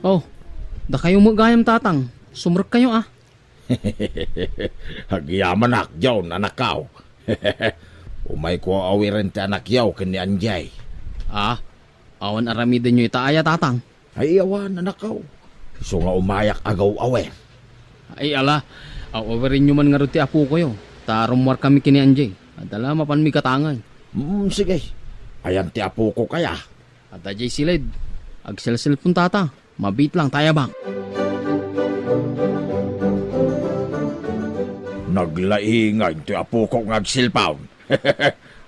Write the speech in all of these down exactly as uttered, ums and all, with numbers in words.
Oh, dakayo met gayam, Tatang. Sumrekkayo, a. Agyamanak, John, anakkaw. Umayko awiren ti anakyo ken ni Anjay. A, awan aramidenyo ita aya, Tatang? Ay, awan, anakkaw. Isu nga umayak agaw-awer. Ay, ala, aw-awirenyo man ngarud ti apokoyo, ta rummuarkami ken ni Anjay. Adda la mapanmi gatangay. Mm, sige. Ayan ti apokok aya? Adda jay siled. Agselselpon, Tata. Mabiit lang ta ayabak. Naglaingay ti apokok nga agselpon.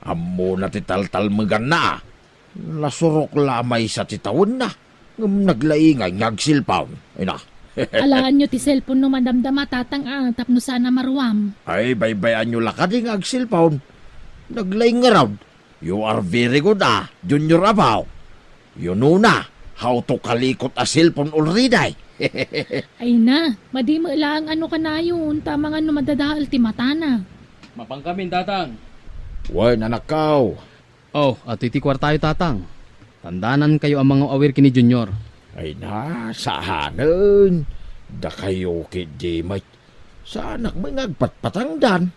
Ammona ti taltalmeganna. Nasurok la a maysa ti tawenna, ngem naglaingay nga agselpon. Ay na. Alaanyo ti selpon no madamdama, Tatang, a, tapno saan a maruam. Ay, baybay-anyo la kadi nga agselpon. Naglaing ngarud. You are very good, a, Junior Abaw. You know na how to kalikot a selpon already. Ay na, madi met laeng no kanayon, ta amangan no madadael ti matana. Mapankamin, Tatang. Wen, anakkaw. Oh, adtoy ti kuartayo, Tatang. Tandanankayo a mangaw-awir ken ni Junior. Ay na, saanen. Dakayo ketdi met. Saanak met nga agpatpatangdan.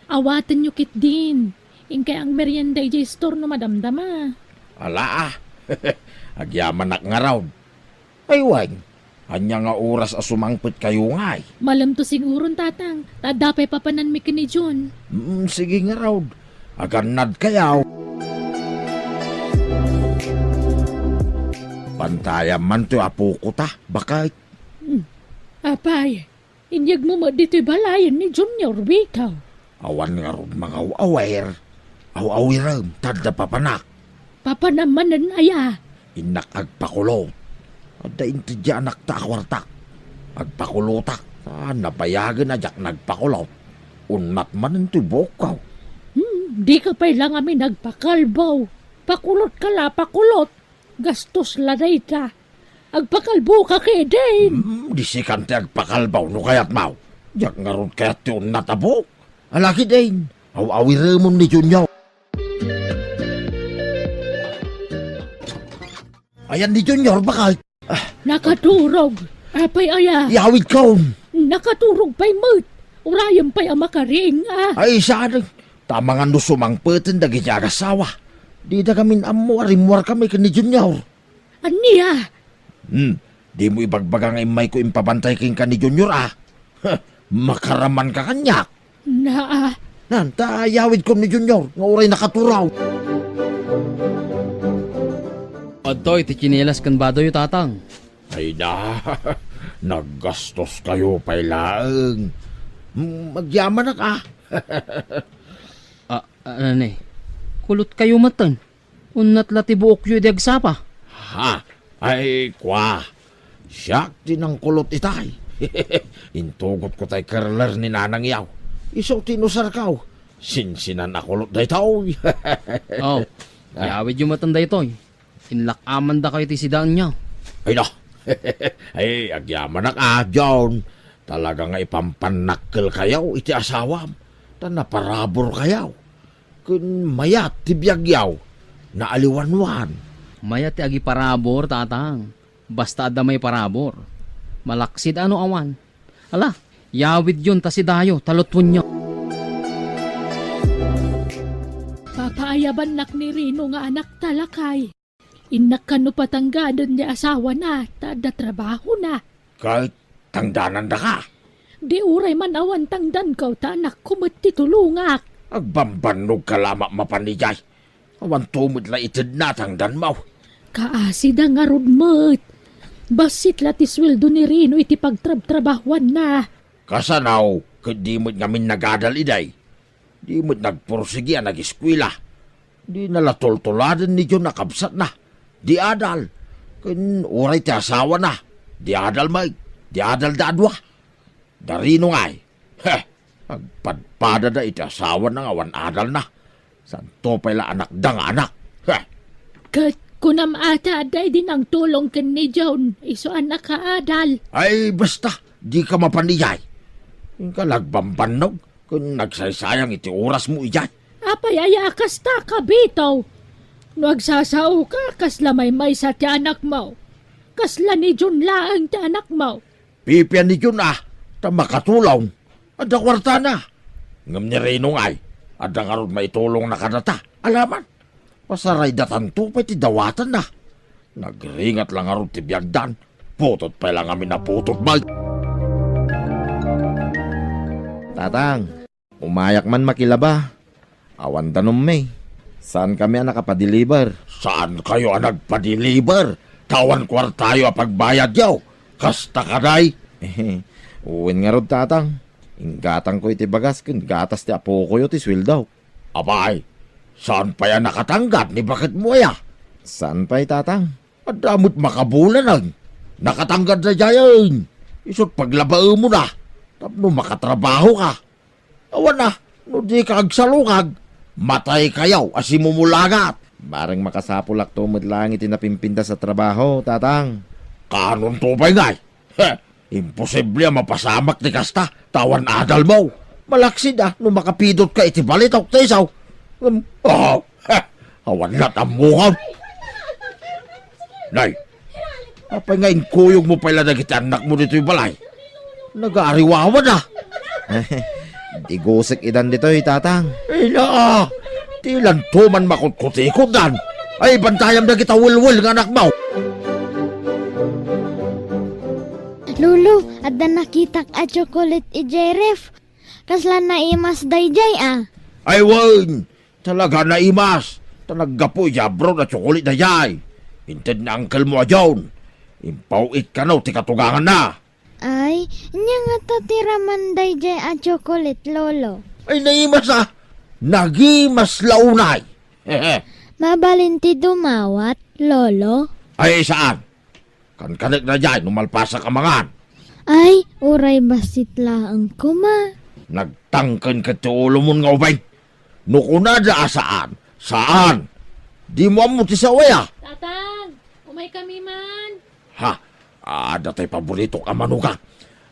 Awatenyo ketdin. Inkay agmerienda idiay store no madamdama. Ala, a. Agyamanak ngarud. Ay wen, ania nga oras a sumangpetkayo ngay? Malemto siguron, Tatang, ta adda pay papananmi ken ni Jun. Mm, sige ngarud. Agannadkayo. Pantayan man ti apoko ta, baket. Hmm. Apay, inyegmo met ditoy balayen ni Junior, Vito. Awan ngarud mangaw-awir. Aw-awirem, ta adda papanak. Papanam manen aya? Innak agpakulot. Adda inted diay anakta a kuartak. Agpakulotak, ta nabayagen a diak nagpakulot. Unnat manen ti buokko. Hmm, dika pay la ngamin agpakalbo. Pakulotka la, pakulot. Gastos la dayta. Agpakalboka ketdin. Hmm, di sikan ti agpakalbo no kayatmo. Diak ngarud kayat ti unnat a buok. Ala ketdin, aw-awiremon ni Junior. Ayan ni Junior, baket. Ah. Nakaturog. Apay aya? Iyawidkon. Nakaturog pay met. Urayem pay a makaring, a. Ay, saan? Ta amangan no sumangpeten dagiti agassawa. Dida ngamin ammo a rimmuarkami ken ni Junior. Ania? Hmm, dimo ibagbaga nga immayko impabantay kenka ni Junior, a? Huh, makaramanka kaniak. Naa. Nan, ta iyawidkon ni Junior nga uray nakaturog. Adtoy ti tsinelas ken badoyo, Tatang. Ay na, naggastoskayo pay laeng. Hmm, agyamanak, a. A, a, ne, kulotkayo metten. Unnat la ti buokyo idi agsapa. Ha? Ay, kua. Siak ti nangkulot itay. Intugotko tay curler ni nanangyo. Isu ti inusarko. Sinsinan a kulot daytoy. Oh, ah, iyawidyo metten daytoy. Inlak-amandakayo ti sidaenyo. Ay, na. Ay, agyamanak, a, John. Talaga nga ipampannakkelkayo iti asawam. Ta naparaburkayo. Ken mayat ti biagyo, naaliwanwan. Mayat ti agiparabur, Tatang. Basta adda maiparabur. Malaksid a no awan. Ala, iyawidyon ta sidayo, ta lutwenyo. Papaayabannak ni Rino nga anakta, lakay. Innak kano patanggaden ni asawana ta adda trabahona. Ket tangdanandaka? Di uray man awan tangdanko ta anakko met ti tulongak. Agbambannogka la a mapan idiay. Awanto met la itedna a tangdanmo. Kaasida ngarud met. Bassit la ti sueldo ni Rino iti pagtrabtrabahuanna. Kasano ket di met ngamin nagadal idiay? Di met nagpursigi a nageskuela. Dina la tultuladen ni John a kabsatna. Di adal. Ken uray ti asawana, di adal met. Di adalda a dua. Da Rino ngay. Heh, agpadpadada iti asawana nga awan adalna. Santo pay la anakda nga anak. Heh. Ket kunam a ta adda idi nangtulong ken ni John, isu a nakaadal. Ay, basta, dika mapan idiay. Inka la agbambannog. Ken nagsaysayang iti orasmo idiay. Apay aya a kasta, kabitaw? No agsasaoka, kasla maymaysa ti anakmo. Kasla ni Jun laeng ti anakmo. Pipian ni Jun a, ta makatulong. Adda kuartana. Ngem ni Rino ngay, adda ngarud maitulongna kadata. Alaman, pasaraydatanto pay ti dawatanna. Nagringat la ngarud ti biagdan. Putot pay la ngamin a putot, bay. Tatang, umayak man makilaba. Awan danummi. Saankami a nakapadeliver. Saankayo a nagpadeliver? Ta awan kuartayo a pagbayadyo. Kasta kadi? Wen ngarud, Tatang. Inggatangko iti bagas ken gatas ti apokoyo ti sueldo. Apay, saan pay a nakatanggad ni baketmo aya? Saan pay, Tatang. Adda met makabulanen. Nakatanggad daydiayen. Isu't paglabaemona tapno makatrabahoka. Awan a, no dika agsalukag, mataykayo a simumulagat. Bareng makasapulakto met laeng iti napimpintas a trabaho, Tatang. Kaanonto pay ngay? He, imposible a mapasamak ti kasta, ta awan adalmo. Malaksid a no makapidotka iti balitok ti iso. Ngem, oh, he, awan lat ammokon. Nay, apay nga inkuyogmo pay la dagiti annakmo ditoy balay? Nagaariwawa da. Digusek idan ditoy, Tatang. Ina, ti lanto man makutkutikotdan. Ay, bantayam dagita welwel nga anakmo. Lolo, adda nakitak a tsokolit idiay ref. Kasla naimas daydiay a. Ay, wen, talaga naimas. Ta naggapu idiay abroad a tsokolit daydiay. Inted ni uncle mo a John. Impaw-it kano ti katuganganna. Ay, ania ngata ti raman daydiay a tsokolit, Lolo? Ay, naimas a. Nagimas la unay. Mabalin ti dumawat, Lolo? Ay, saan? Kankanek daydiay no malpasak a mangan. Ay, uray bassit laeng koma. Nagtangken ket ti ulomon nga ubing. No kunada a saan, saan. Dimo ammo ti sao aya. Tatang, umaykami man. Ha, adda tay paboritok a manok a.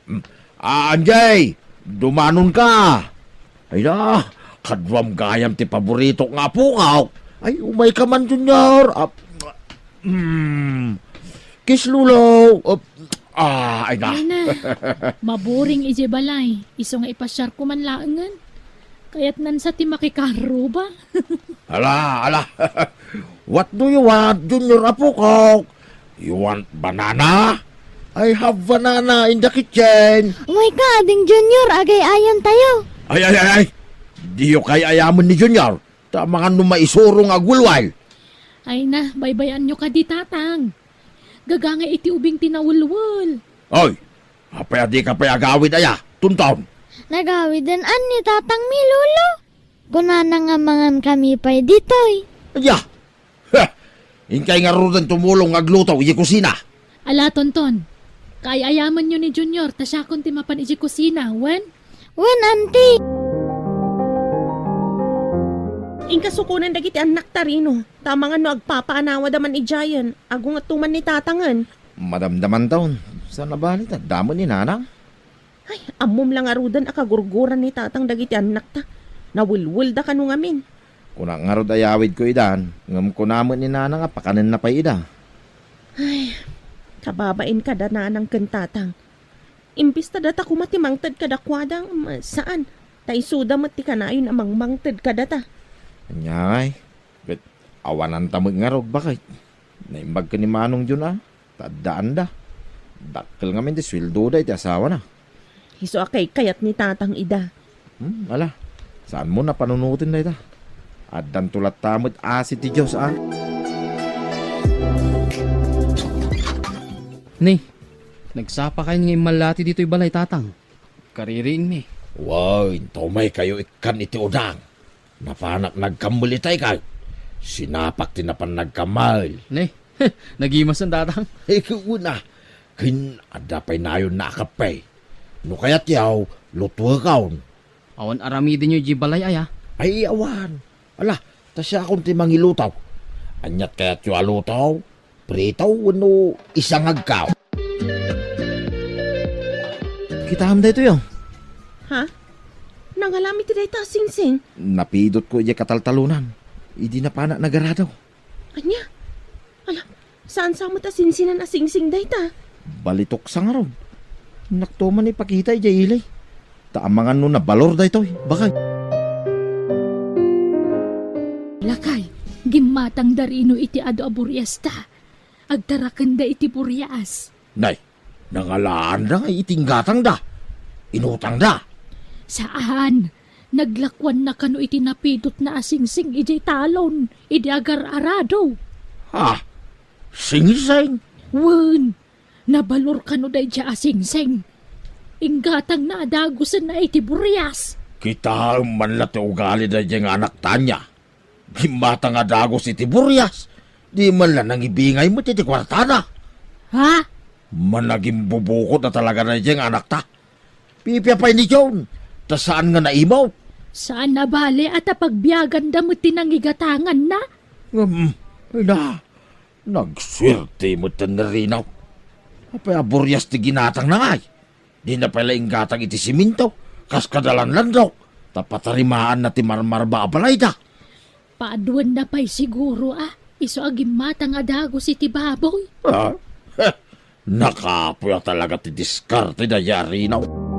Mm. Ah, Anjay, dumanonka. Ay na, kaduam gayam ti paboritok nga apokak. Ay, umayka man, Junior. Ah, mm, kiss, Lolo. Ah, ah, ay na. Ay na. Maburing idiay balay. Isu nga ipasiarko man laengen. Kayatnan sa ti makikarruba. Ala, ala. What do you want, Junior apokak? You want banana? I have banana in the kitchen. Umayka, Ading Junior, agay-ayan tayo. Ay, ay, ay, ay. Diyo kay-ayamen ni Junior. Ta mangan no maisurong nga agwelwel. Ay na, baybay-anyo kadi, Tatang. Gagangay iti ubing ti nawelwel. Oy, apay a dika pay agawid aya, Tonton? Nagawiden ni Tatang mi, Lolo. Kunana nga mangankami pay ditoy. Aya! Heh! Inkay ngaruden tumulong nga agluto idiay kusina. Ala, Tonton. Kaay-ayamenyo ni Junior ta siakon ti mapan idiay kusina, wen? Wen, Auntie. Inka sukonen dagiti annakta, Rino. Ta amangan no agpapaanawada man idiayen, agungetto man ni Tatangen. Madamdamanton. Saan a bali ta, damo ni Nanang? Ay, ammom la ngaruden a kagurguran ni Tatang dagiti annakta. Nawelwelda kano ngamin. Kunak ngarud a yawidko idan, ngem kuna met ni Nanang a pakanenna pay ida. Ay, kababain kada Nanang ken Tatang. Imbes ta data koma ti mangted kadakuada, ngem saan. Ta isuda met ti kanayon a mangmangted kadata. Ania ngay, ket awananta met ngarud, baket. Naimbag ken ni Manong Jun a. Ta addaanda. Dakkel ngamin ti sueldoda iti asawana. Isu a kaykayat ni Tatang ida. Hmm, ala, saanmo a panunoten dayta. Addanto latta met asi ti Dios a. Ni, nagsapakayon nga immallati ditoy balay, Tatang. Kaririingmi. Wen, umaykayo ikkan iti udang. Napanak nagkammel itay kay. Sinapak ti napan nagkammel. Ne, nagimasen, Tatang. Eh, kuna. Ken adda pay nayonna a kape. No kayatyo, lutuekon. Awan aramidenyo idiay balay aya? Ay, awan. Ala, ta siakon ti mangiluto. Aniat kayatyo a luto? Prito wenno isangagko? Kitaem daytoy, a. Ha? Nangalam iti dayta, Singsing? Napidotko idiay kataltalonan. Idi napanak nagarado. Ania? Ala, Saan sa met a sinsinan a singsing dayta? Balitok sa ngarud. Nakto man ipakita idiay ili. Ta amangan no nabalor daytoy, bakay. Lakay, gimmatangda rino iti adu a buriasta. Agtarakenda iti burias. Nay, nangalaanda nga iti inggatangda. Inutangda. Saan. Naglakuanna kano iti napidotna a singsing idiay talon, idi agar-arado. Ha? Singsing? Wen, nabalor kano daydiay a singsing. Inggatangna a dagusenna iti burias. Kitaem man la ti ugali daydiay nga anakta ania. Gimmatang a dagus iti burias. Di man la nangibingay met iti kuartana. Ha? Managimbubukod a talaga daydiay nga anakta. Pipia pay ni John, ta saan nga naimot. Saan a bale a ta pagbiaganda met ti nangigatanganna? Ngem, ina, nagsuerte met ni Rino. Apay a burias ti ginatangna ngay? Dina pay la inggatang iti siminto, kas kadalanlandok, ta patarimaanna ti marmarba a balayda. Paaduenna pay siguro a isu a gimmatang a dagus iti baboy. Ah, heh, nakapuy a talaga ti diskarte da Yarinaw.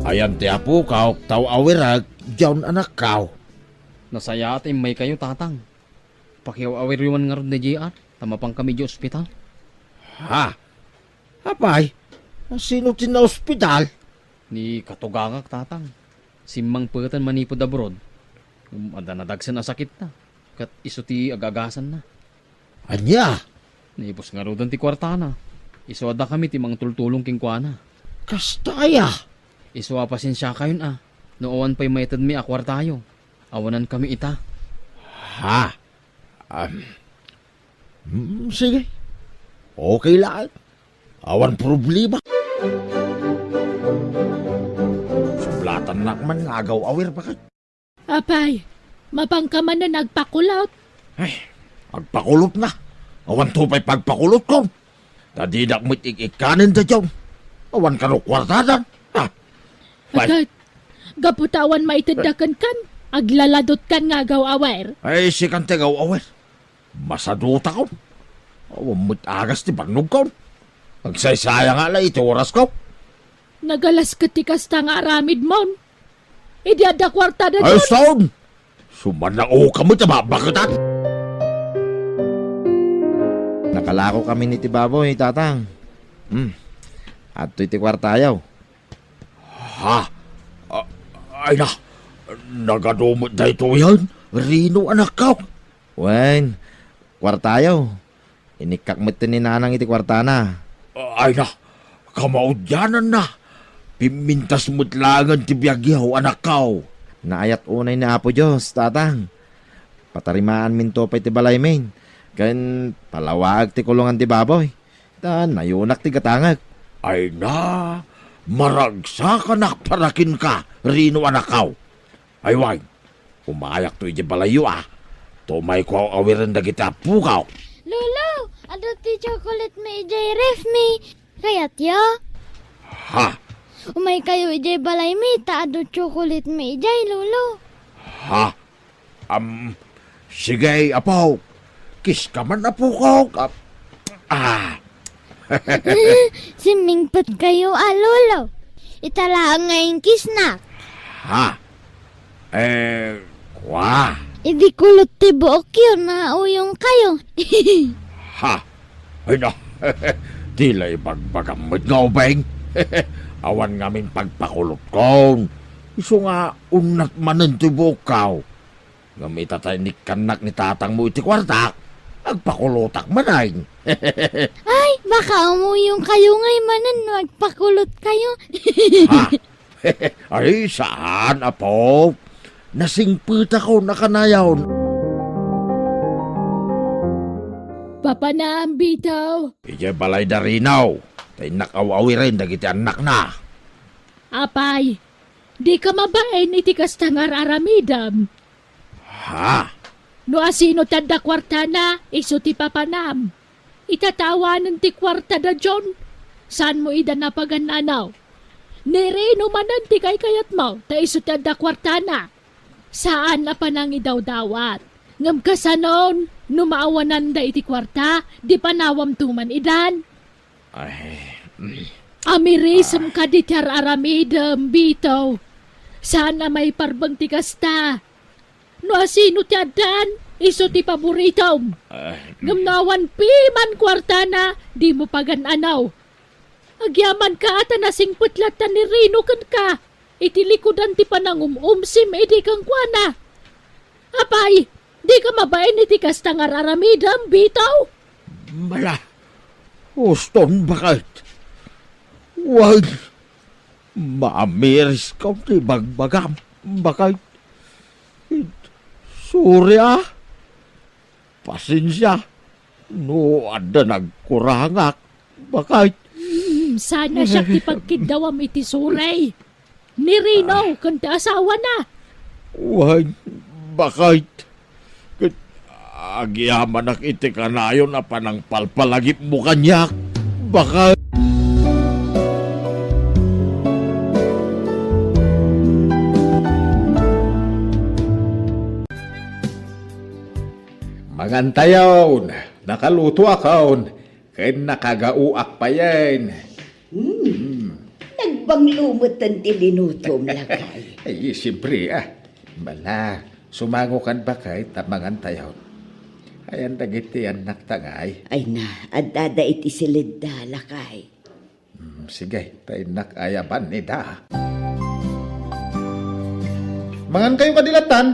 Ayan ti apokaw, taw-awirek, John anakkaw. Nasayaat a immaykayo, Tatang. Pakiaw-awiryo man ngarud ni J R, ta mapankami idiay ospital. Ha? Apay, sino ti naospital? Ni katugangak, Tatang. Simmangpeten manipud abroad. Ngem adda nadagsen a sakitna, ket isu ti agagasanna. Ania? Naibus ngaruden ti kuartana. Isu a dakami ti mangtultulong kenkuana. Kasta aya? Isu a pasensiakayon a, no awan pay maitedmi a kuartayo. Awanankami ita. Ha? Um, mm, sige. Okay laeng. Awan problema. Sublatannak man nga agaw-awir, bakit? Apay, mapanka manen agpakulot? Ay, agpakulot na. Awanto pay pagpakulot ko. Ta dinak met ik-ikkanen daydiay. Awan kano kuartadan. Ha? Ay. Agay, gapu ta awan maitedda kenkan, aglaladotkan nga agaw-awir. Ay, sikan ti agaw-awir. Masadutakon. Awan met agas ti bannogkon. Agsaysayang la iti orasko. Nagalas ket ti kasta nga aramidmon. Idi adda kuartada, ay, John. Son! Sumanang uka met a babaketan. Nakalako kami ni ti baboy, Tatang. Hmm. Adtoy ti kuartayo. Ha? A-, ay na, nagadu met daytoyen, Rino anakko. Wen, kuartayo. Inikkak met ni Nanang iti kuartana. Ay na, kamaudiananna. Pimmintas met laengen ti biagyo, anakko. Naayat unay ni Apo Dios, Tatang. Patarimaanminto pay ti balaymin, ken palawaek ti kulongan ti baboy. Ta nayunak ti gatangek. Ay na, maragsakanak para kenka, Rino anakko. Ay wen, umayakto idiay balayyo a. Tumayko aw-awiren dagiti appokaw. Lolo, adda ti chocolate mi idiay ref mi. Kayatyo? Ha? Umaykayo idiay balaymi ta adu chocolate mi idiay, Lolo. Ha? Am, sige, apo. Kiska man, apokok. Ah. Ah. Simmingpetkayo a, Lolo. Ita laeng nga inkisnak. Ha? Eh, kua? Idi kulot ti buokyo, nauyongkayo. Ha? Ay na, ti la ibagbagam met nga ubing. Awan ngamin pagpakulotkon. Isu nga unnat manen ti buokkaw. Ngem ita ta inikkannak ni tatangmo iti kuartak, agpakulotak manen. Ay, baka umuyongkayo ngay manen no agpakulotkayo. Ha? Ay, saan, apo. Nasingpetakon a kanayon. Papanam, Bitaw. Idiay balay da Rinaw, ta innak aw-awiren dagiti annakna. Apay, dika mabain iti kasta nga ar-aramidem. Ha? No asino ti adda kuartana, isu ti papanam. Ita ta awanen ti kuarta da John. Saanmo ida napagan-anaw? Ni Rino manen ti kaykayatmo, ta isu ti adda kuartana. Saan a panangidawdawat. Ngem kasanon, no maawananda iti kuarta, di panawamto man idan. Ay, mm. Amirisem Ah. kadi ti ar-aramidem, Bito. Saan a maiparbeng ti kasta. No asino ti addan, isu ti paboritom. Ah. Ngem no awan piman kuartana, dimo pagan-anaw. Agyamanka a ta nasingpet latta ni Rino kenka iti likudan ti panangum-umsim idi kenkuana. Apay, dika mabain iti kasta nga ar-aramidem, Bito? Mala, uston, baket. Wen, maamiris ka ti bagbagam, baket. Sorry, a. Pasensia no adda nagkurangak, baket. Hmm, sana siak ti pagkiddawam iti suray. Ni Rino, Ah. ken ti asawana. Wen, baket. Ket agyamanak iti kanayon a panangpalpalagipmo kaniak, baket. Mangantayon, nakalutoakon, ken nakagaoak payen. Hmm. Hmm. Nagbanglo metten ti linutom, lakay. Ay, siyempre, a. Mala, sumangokan, baket, ta mangantayon. Ayan dagiti annakta ngay? Ay na, addada iti siledda, lakay. Hmm, sige, ta innak ayaban ida. Mangankayo kadi lattan?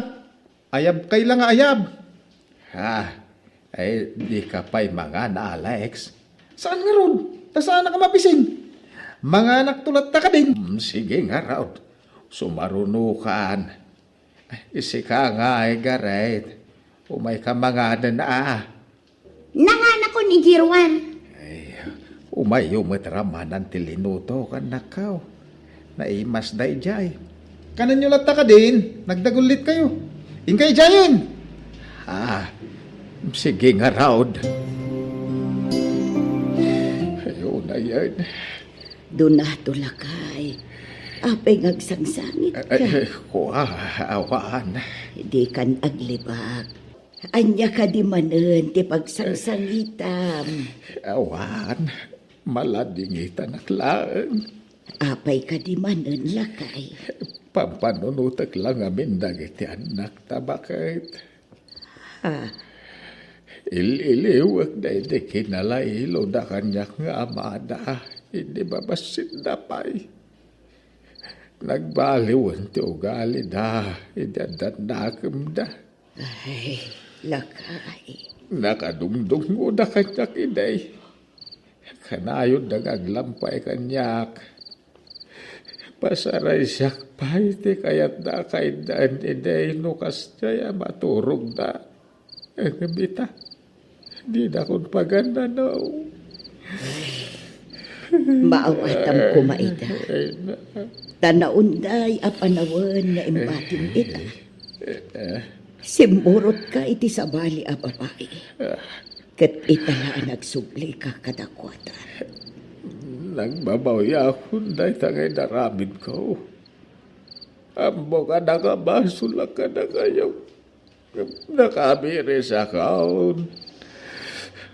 Ayabkay la nga ayab. Ha? Ay, dika pay mangan, Alex. Saan ngarud? Ta saanak a mabisin. Manganakto latta kadin. Hmm, sige ngarud. Sumarunokan. Ay, sika ngay, Gareth. Umayka manganen, a. Nanganakon idi ruar. Ay, umayyo met ramanan ti linutok, annakko. Naimas daydiay. Kanenyo latta kadin, nagdagullitkayo. Inka idiayen. A, sige ngarud. Ay, unayen. Dunato, lakay. Apay nga agsangsangitka? Ay, ay, kua, awan. Dikan aglibak. Ania kadi manen ti pagsangsangitam? Awan, maladingitanak laeng. Apay kadi manen, lakay? Pampanunotek la ngamin dagiti annakta, baket. Ha? Il-iliwek daydi kinalailoda kaniak nga amada idi babassit da pay. Nagbaliwen ti ugalida idi adda annakemda. Ay, lakay. Nakadungdungngoda kaniak idi. Kanayonda nga aglampay kaniak. Pasaraysiak pay ti kayatda a kaiddan idi no kasdiay a maturogda. Ngem ita, dinakon pagan-anaw. Maawatam koma ita. Ay, na. Ta naunday a panawen nga imbatim ita. Simmurotka iti sabali a babai. Ket ita la a nagsublika kadakuada. Nagbabawiakon dayta nga inaramidko. Ammok a nakabasolak kadakayo. Nakaamirisakon.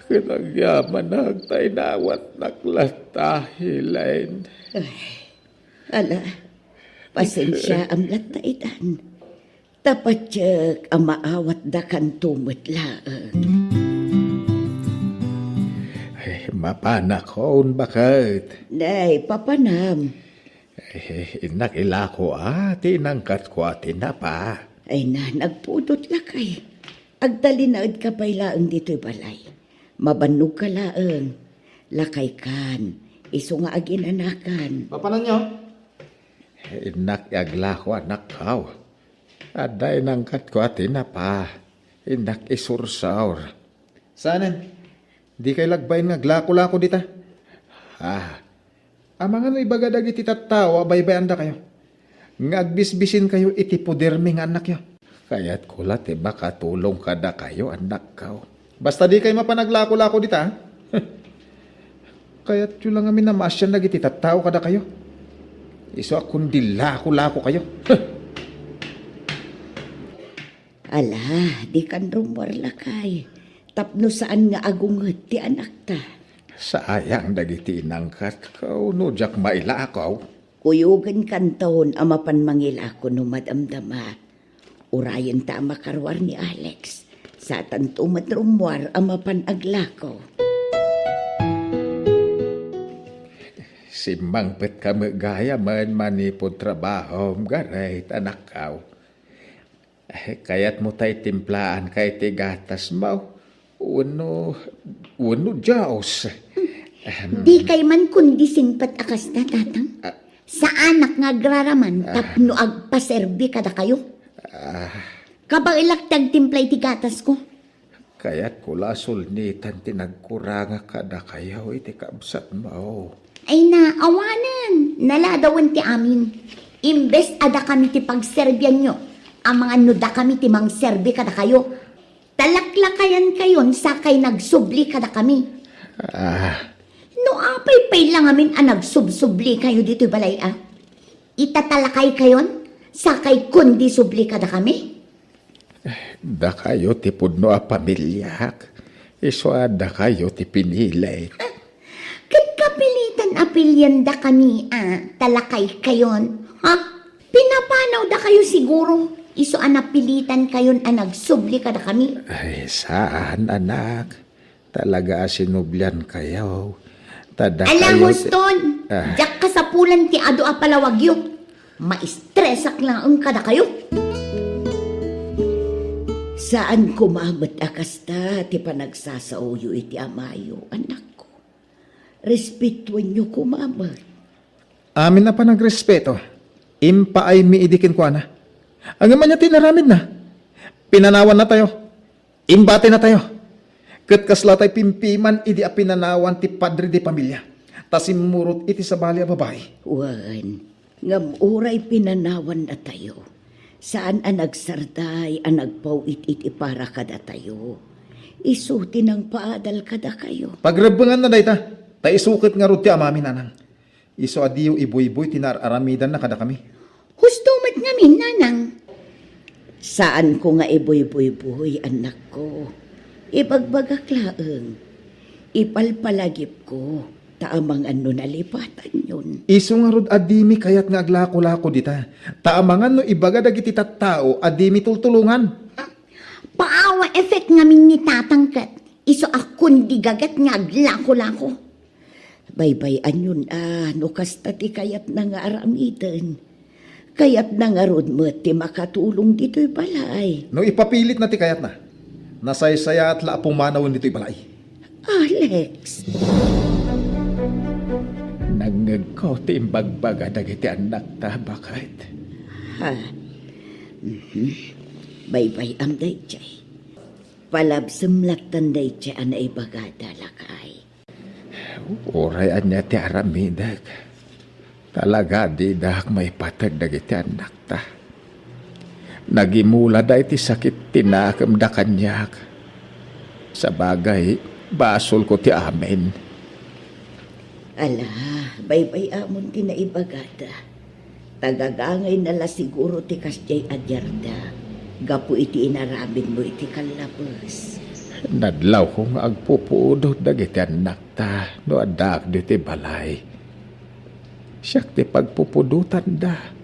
Ket agyamanak ta inawatnak latta, Elaine. Ay, ala, pasensiaam latta itan. Ta patiek a maawatdakanto met laeng. Ay, mapanakon, baket. Nay, papanam. Eh, innak ilako a, ti inangkatko a tinapa. Ay na, nagpudot lakay. Agtalinaedka pay laeng ditoy balay. Mabannogka laeng. Lakay kan, isu nga aginanakan. Papananyo? Innak iaglako, annakko. Adda inangkatko a tinapa. Innak isursor. Saanen? Dikay lagbain nga aglako-lako dita? Ah, amangan no ibaga dagiti tattao a baybay-andakayo, nga agbisbisinkayo iti podermi nga annakyo. Kayatko la ti makatulong kadakayo, annakko. Basta dikay mapan aglako-lako dita, ha? Kayatyo la ngamin a maasian dagiti tattao kadakayo. Isu a kundi lako-lakokayo. Huh! Ala, dikan rummuar, lakay. Tapno saan nga agunget ti anakta. Sayang dagiti inangkatko no diak mailakaw. Kuyogenkanton a mapan mangilako no madamdama. Urayenta a makaruar ni Alex. Satanto met rummuar a mapan aglako. Simmangpetka met gayamen manipud trabahom, Gareth, anakko. Eh, kayatmo tay timplaanka iti gatasmo? Wenno, wenno Dios? Ahem. Dikay man kundi singpet a kasta, Tatang. Ah. Saanak nga agraraman Ah. tapno agpaserbi kadakayo. Ah. Kabaelak ti agtimpla iti gatasko. Kayatko la a sulnitan ti nagkurangak kadakayo iti kabsatmo. Ay na, awanen. Naladawen ti amin. Imbes a dakami ti pagserbianyo, amangan no dakami ti mangserbi kadakayo. Talaklakayankayon sakay nagsubli kadakami. Ah. No apay pay la ngamin a nagsubsublikayo ditoy balay a? Itatalakaykayon sakay kundi subli kadakami? Dakayo ti pudno a pamiliak. Isu a dakayo ti pinilit. Ket kapilitan a piliandakami a talakaykayon, ha? Pinapanawdakayo siguro, isu a napilitankayon a nagsubli kadakami. Ay, saan, anak. Talaga a sinubliankayo. Ta dakayo ti Ala, huston! Ah. Diak kasapulan ti adu a palawagyo. Maistresak laeng kadakayo. Saan koma met a kasta ti panagsasaoyo iti amayo, anakko. Respetuenyo koma met. Amin a panagrespeto, impaaymi idi kenkuana. Ngem ania ti inaramidna? Pinanawannatayo. Imbatinatayo. Ket kasla tay pimpiman idi a pinanawan ti padre de pamilia, ta simmurot iti sabali a babai. Wen, ngem uray pinanawannatayo, saan a nagsarday a nagpaw-it-it para kadatayo. Isu ti nangpaadal kadakayo. Pagrebbenganna dayta, ta isu ket ngarud ti amami, nanang. Isu a diyo ibuybuy ti naar-aramidanna kadakami. Husto met ngamin, nanang. Saanko nga ibuybuybuy, annakko. Ibagbagak laeng. Ipalpalagipko, ta amangan no nalipatanyon. Isu ngarud a dimi kayat nga aglakolako dita, ta amangan no ibaga dagiti tattao a dimi tultulongan. Paawa effect ngamin ni Tatang ket isu a kundi gaget nga aglakolako. Baybay-anyon a no kasta ti kayatna nga aramiden. Kayatna ngarud met ti makatulong ditoy balay. No ipapilitna ti kayatna, nasaysayaat la a pumanawen ditoy balay. Alex! Nangngegko ti imbagbaga dagiti annakta, baket. Ha? Mhm. Baybay-am daydiay. Palabsem lattan daydiay a naibagada, lakay. Uray ania ti aramidek, talaga didak maipateg dagiti annakta. Nagimulada iti sakit ti nakemda kaniak. Sabagay, basolko ti amin. Ala, baybay-amon ti naibagada. Tagagangayna la siguro ti kasdiay a diarda gapu iti inaramidmo iti kallabes. Nadlawko nga agpupudot dagiti annakta no addaak ditoy balay. Siak ti pagpupudotanda.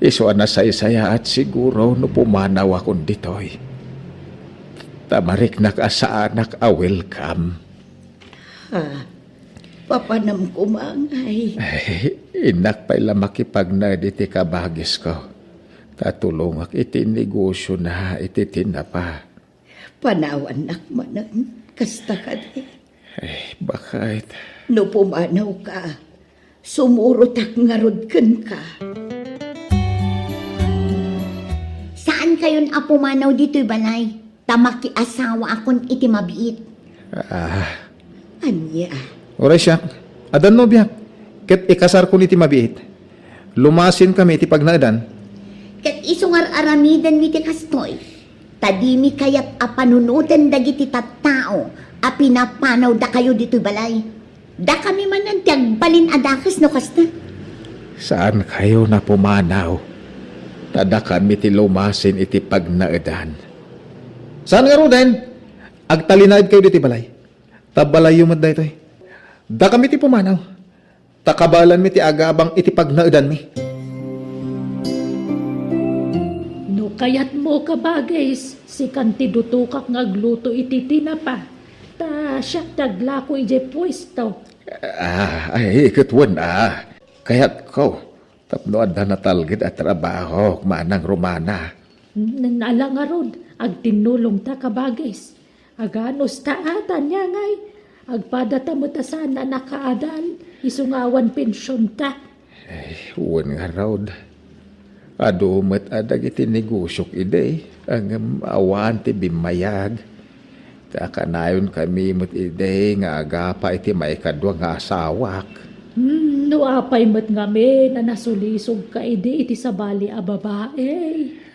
Isu a nasaysayaat siguro no pumanawakon ditoy. Ta mariknak a saanak a welcome. Ha? Papanam koma ngay. Ay, innak pay la makipagnaed iti kabagisko. Ta tulongak iti negosiona iti tinapa. Panawannak manen, kasta kadi. Ay, baket. No pumanawka, sumurotak ngarud kenka. Saankayon a pumanaw ditoy balay? Ta makiasawaakon iti mabiit. Ah. Ania? Uray siak, addan nobiak, ket ikasarkon iti mabiit. Lumasinkami iti pagnaedan. Ket isu nga ar-aramidenmi ti kastoy, ta dimi kayat a panunoten dagiti tattao a pinapanawdakayo ditoy balay. Dakami manen ti agbalin a dakes no kasta. Saankayon a pumanaw, ta dakami ti lumasin iti pagnaedan. Saan ngaruden, agtalinaedkayo ditoy balay. Ta balayyo met daytoy. Dakami ti pumanaw, ta kabaelanmi ti agabang iti pagnaedanmi. No kayatmo, kabagis, sikan ti dutokak nga agluto iti tinapa, ta siak ti aglako idiay puesto. Ah, ay, ket wen a. Kayatko tapno adda natalged a trabaho, Manang Romana. N-, ala ngarud, agtinnulongta, kabagis. Aganusta a, ania ngay, agpadata met a saan a nakaadal, isu nga awan pensionta. Ay, wen ngarud. Adu met a dagiti negosiok idi, ngem awan ti bimmayag. Ta kanayonkami met idi nga agapa iti maikadua nga asawak. Hmm, no apay met ngamin a nasulisogka idi iti sabali a babai?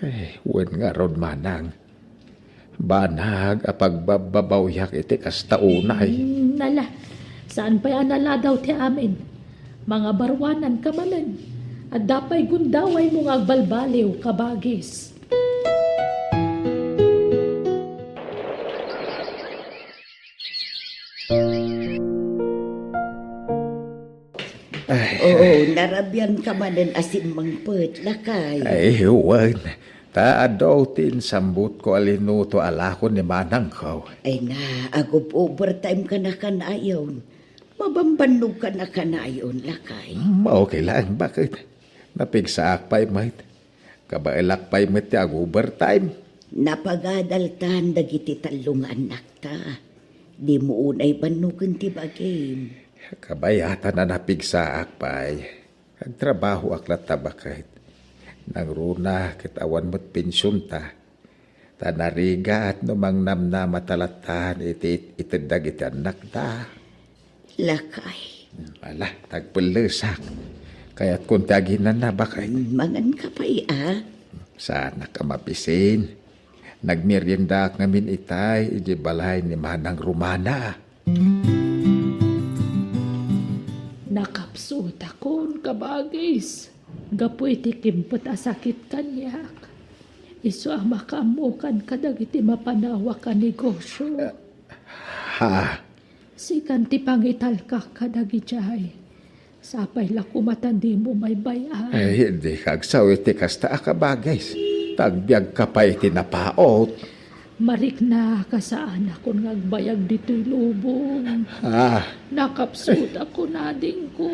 Ay, wen ngarud, Manang. Banag a pagbabbabawiak iti kasta unay. Hmm, ala, saan pay a naladaw ti amin. Mangabaruananka manen. Adda pay gundawaymo nga agbalbaliw, kabagis. Ay, oo, narabian ka manen a simmangpet, lakay. Ay, wen. Ta adu ti insambutko a linuto a lakon ni manangko. Ay na, ag-overtime ka na kanayon. Mabambannog ka na kanayon, lakay. Mm, okay lang, baket? Napigsaak pay met. Kabaelak pay met ti ag-overtime. Napagadaltan dagiti tallo nga annakta. Dimo unay bannogen ti bagim. Kabayatan a napigsaak pay. Agtrabahoak latta, baket. Nangruna ket awan met pensionta. Ta narigat no mangnamnamata lattan iti it-, itedda iti annakta. Lakay. Ala, tagpellesak. Kayatkon ti aginana, baket. Mangan ka pay, a? Saanak a mabisin. Nagmeriendaak ngamin itay idiay balay ni Manang Romana. Nakapsutakon, kabagis, gapu iti kimpet a sakit kaniak. Isu a makaammokan kadagiti mapanawak a negosio. Ha? Sikan ti pangitalkak kadagijay. Sapay la koma ta dimo baybay-an. Ay, dika agsao iti kasta a kabagis. Ta agbiagka pay iti napaut. Marikna, kasaanakon nga agbayag ditoy lubong. Ah. Nakapsutakon, adingko.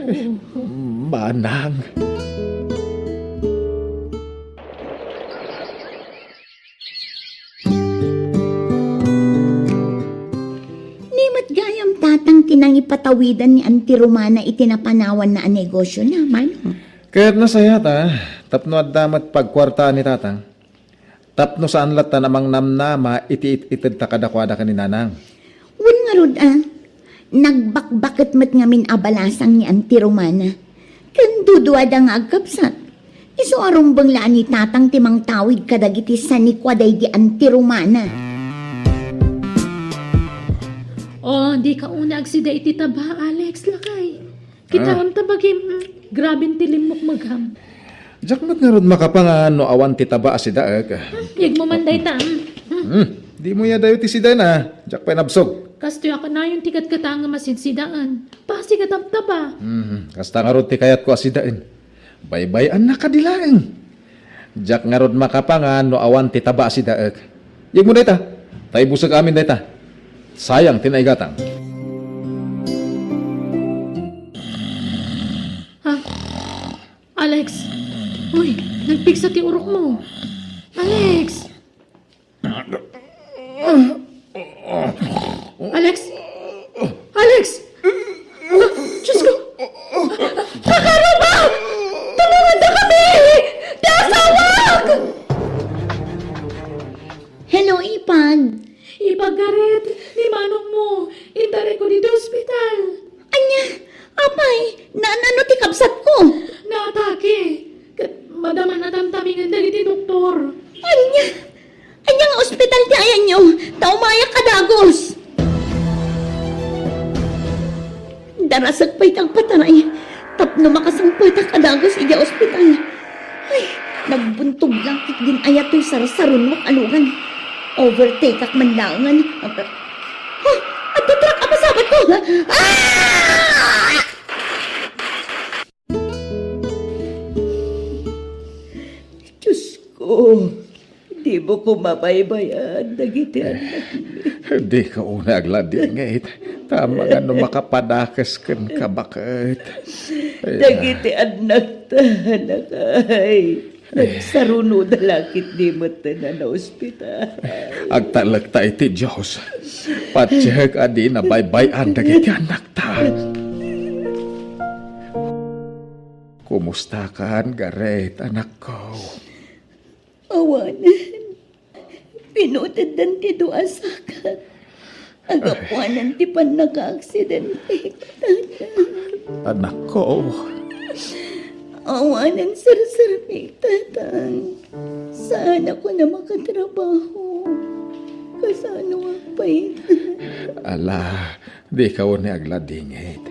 Manang. Ni met gayam, tatang, ti nangipatawidan ni Auntie Romana iti napanawanna a negosiona, manong? Ket nasayaat, tapno adda met pagkuartaan ni tatang. Tapno saan latta a mangnamnama iti it-itedta kadakuada ken ni nanang. Wen ngarud, a, nagbakbaket met ngamin a balasang ni Auntie Romana. Ken duduada nga agkabsat. Isu a rumbeng la a ni tatang ti mangtawid kadagiti sanikua daydi Auntie Romana. O, dika unay agsida iti taba, Alex, lakay. Kitaem ta bagim, mm, graben ti limmukmegam. Diak met ngarud makapangan no awan ti taba a sidaek. Hmm, yegmo man dayta, mm. Hmm, dimo aya dayo ti sidaen a. Diak pay nabsog. Kastoy a kanayon ti katkatangan a sidsidaan. Pasig a tabtaba. Hmm, kasta ngarud ti kayatko a sidaen. Baybay-anna kadi laeng. Diak ngarud makapangan no awan ti taba a sidaek. Yegmo dayta, ta ibusek amin dayta. Sayang ti naigatang. Ah, Alex! Uy, nagpigsa ti urokmo. Alex! Alex! Alex! Ah, Diyos ko! Pakarubak! Tulungandakami! Ti asawak! Hello, Ipag. Ipag, Gareth, ni manongmo, intareko ditoy ospital. Ania? Apay, naan-ano ti kabsatko? Naatake. Ket madama a tamtamingen dagiti doktor. Ania? Ania nga ospital ti ayanyo? Ta umayak a dagus. Darasek pay ti agpatay. Tapno makasangpetak a dagus idiay ospital. Ay, nagbuntog lang ket din aya toy sarsaronok a lugan. Overtake-ak man laengen. Ha? Adda truck a pasabatko! Ah! Diyos ko, dimo ko mabaybay-an dagiti annakmi. Dika unay agladingit. Tama nga no makapadakes kenka baket. Dagiti annakta, anakay, nagsarunoda la ketdi metten a naospital. Agtalekta iti Dios. Patiek a dina baybay-an dagiti annakta. Kumustakan, Gareth, anakko? Awanen. Pinuteddan ti dua a sakak. Agapuanan ti pannakaaksidente, Tatang. Anakko. Awanen serserbik, Tatang. Saanakon a makatrabaho. Kasanoak pay? Ala, dika unay agladingit.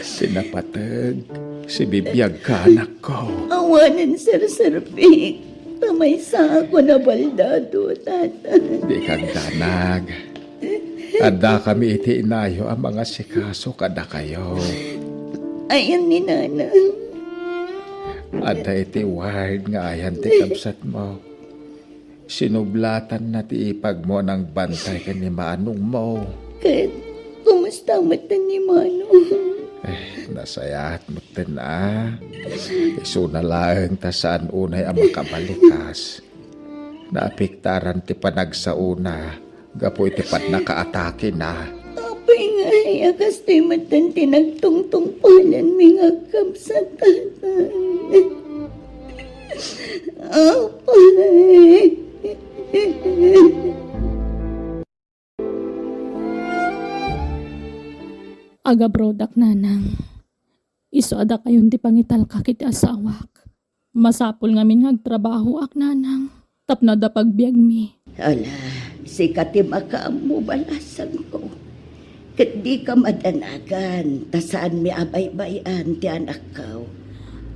Sinapateg, sibibiagka, anakko. Awanen serserbik, ta maysaakon a baldado, Tatang. Dika agdanag. Addakami iti inayo a mangasikaso kadakayo. Ayan ni Nanang? Adda iti ward nga ayan ti kabsatmo. Sinublatanna ti ipagmo a nangbantay ken ni manongmo. Ket kumusta metten ni Manong? Eh, nasayaat metten a. Isuna laeng ta saan unay a makabalikas. Naapektaran ti panagsaona gapu iti pannakaatakena. Apay ngay a kastoy metten ti nagtungtungpalenmi nga agkabsat, Tatang? Apay. Agabrodak, Nanang. Isu a dakayon ti pangitalkak iti asawak. Masapul ngamin nga agtrabahoak, Nanang, tapno adda pagbiagmi. Ala, sika ti makaammo, balasangko. Ket dika madanagan, ta saanmi a baybay-an ti anakko.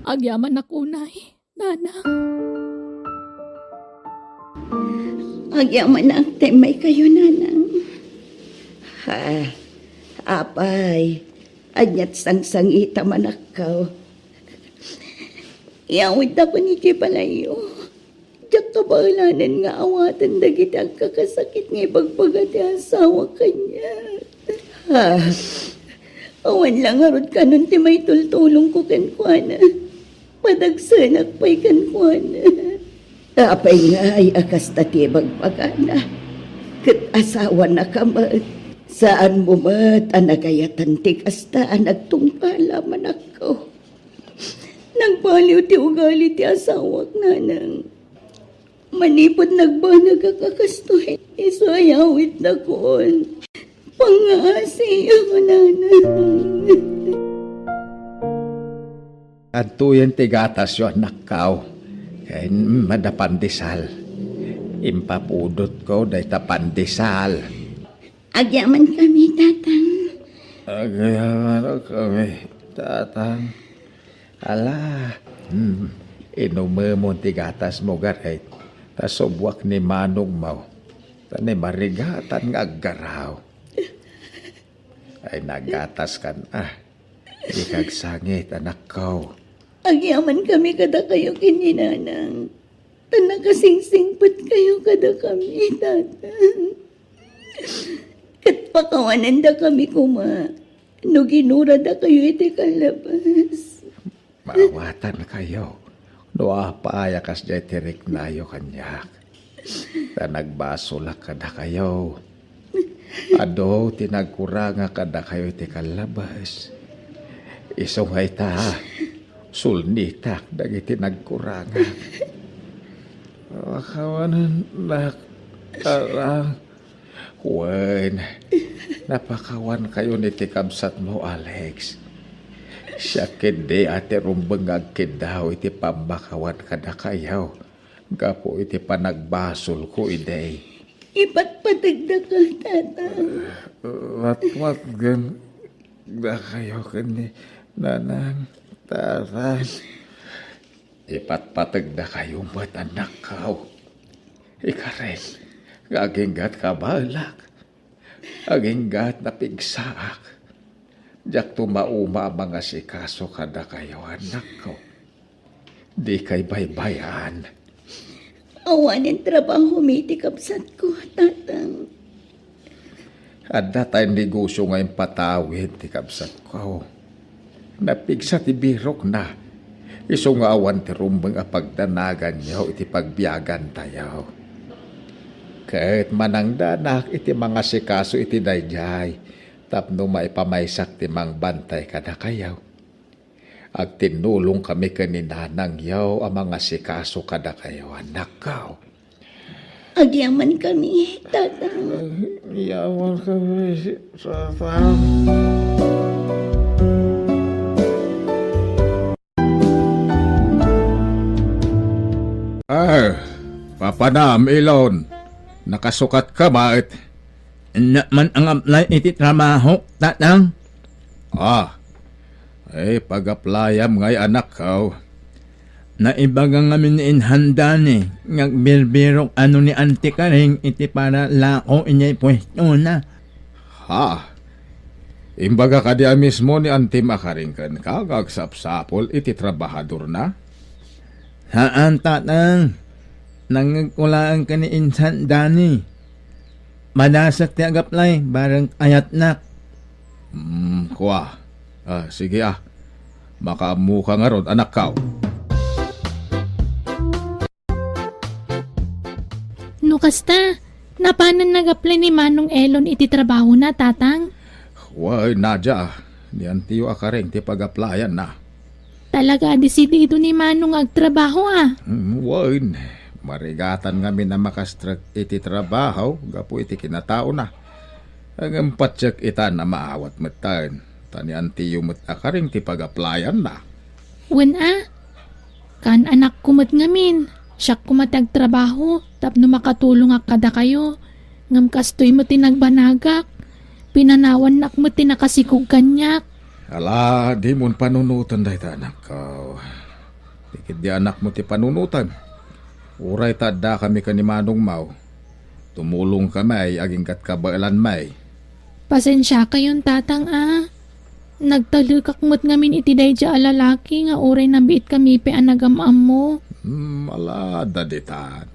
Agyamanak unay, Nanang. Agyamanak, ta immaykayo, Nanang. Ha, apay, ania ti sangsangitam, anakko? Iyawidakon idiay balayyo. Diak kabaelanen nga awaten dagiti agkakasakit nga ibagbaga ti asawak kaniak. Ah, awan la ngarud kanon ti maitultulongko kenkuana. Madagsenak pay kenkuana. Apay ngay a kasta ti ibagbagana? Ket asawanaka met. Saanmo met a nagayatan ti kasta a nagtungpal, anakko. Nagbaliw ti ugali ti asawak, Nanang. Manipud nagbanagak a kastoy, isu a iyawidnakon. Pangngaasiyo, Nanang. Adtoyen ti gatasyo, anakko. Ken adda pandesal. Impapudotko dayta pandesal. Agyamankami, Tatang. Agyamankami, Tatang. Ala, hmm, inumemon ti gatasmo, Gareth, ta subwak ni manongmo, ta ni marigatan nga aggaraw. Ay, nagataskan, ah. Dika agsangit, anakko. Agyamankami kadakayo ken ni Nanang. Ta nakasingsingpetkayo kadakami, Tatang. Ket pakawanendakami koma no ginuradakayo iti kallabas. Maawatankayo no apay a kasdiay ti riknayo kaniak. Ta nagbasolak kadakayo. Adu ti nagkurangak kadakayo iti kallabas. Isu nga ita, sulnitak dagiti nagkurangak. Pakawanennak, Tatang. Wen, napakawankayon iti kabsatmo, Alex. Siak ketdi a ti rumbeng nga agkiddaw iti pammakawan kadakayo gapu iti panagbasolko idi. Ipatpategdaka, Tatang. Watwatgen dakayo ken ni Nanang. Taran, ipatpategdakayo met, anakko. Ikareng nga agingga't kabaelak, agingga't napigsaak. Diakto mauma a mangasikaso kadakayo, anakko. Dikay baybay-an. Awanen trabahomi ti kabsatko, Tatang. Adda tay negosio nga impatawid ti kabsatko. Napigsa ti birokna. Isu nga awan ti rumbeng a pagdanaganyo iti pagbiagantayo. Ket manangdanak iti mangasikaso iti daydiay tapno maipamaysak ti mangbantay kadakayo. Agtinnulongkami ken ni nanangyo a mangasikaso kadakayo, anakko. Agyamankami, Tatang. Agyamankami, Tatang. Ah, papanam, Elon. Nakasukatka met. Ania man nga apply iti trabaho, Tatang? Ah, ay, pag-applyam ngay, anakko. Naibaga ngamin ni Insan Dani nga agbirbirok a no ni Auntie Karing iti paralako idiay puestona. Ha? Imbaga kadi a mismo ni Auntie Karing kenka nga agsapsapul iti trabahadorna? Haan, Tatang. Nangngegko laeng ken ni Insan Dani. Madasek ti ag-apply, bareng ayatnak. Hmm, kua. Ah, sige, ah. Makaammoka ngarud, anakko. No kasta, napanen nag-apply ni Manong Elon iti trabahona, Tatang? Wen, Nadia, ni Auntie Karing ti pag-applyanna. Talaga a desidido ni Manong nga agtrabaho, a? Hmm, wen, marigatan ngamin a makastrek iti trabaho gapu iti kinataona. Ngem patiek itan a maawat metten, ta ni Auntie met a Karing ti pag-applyanna. Wen a, kaan-anakko met ngamin, siak koma ti agtrabaho tapno makatulongak kadakayo, ngem kastoy met ti nagbanagak, pinanawannak met ti nakasikog kaniak. Ala, dimon panunoten dayta, anakko. Ti ketdi anakmo ti panunotem. Uray ta addakami ken ni manongmo, tumulongkami agingga't kabaelanmi. Pasensiakayon, Tatang, a. Nagtalekak met ngamin iti daydiay a lalaki nga uray nabiitkami pay a nagam-ammo. Hmm, ala, adda ditan.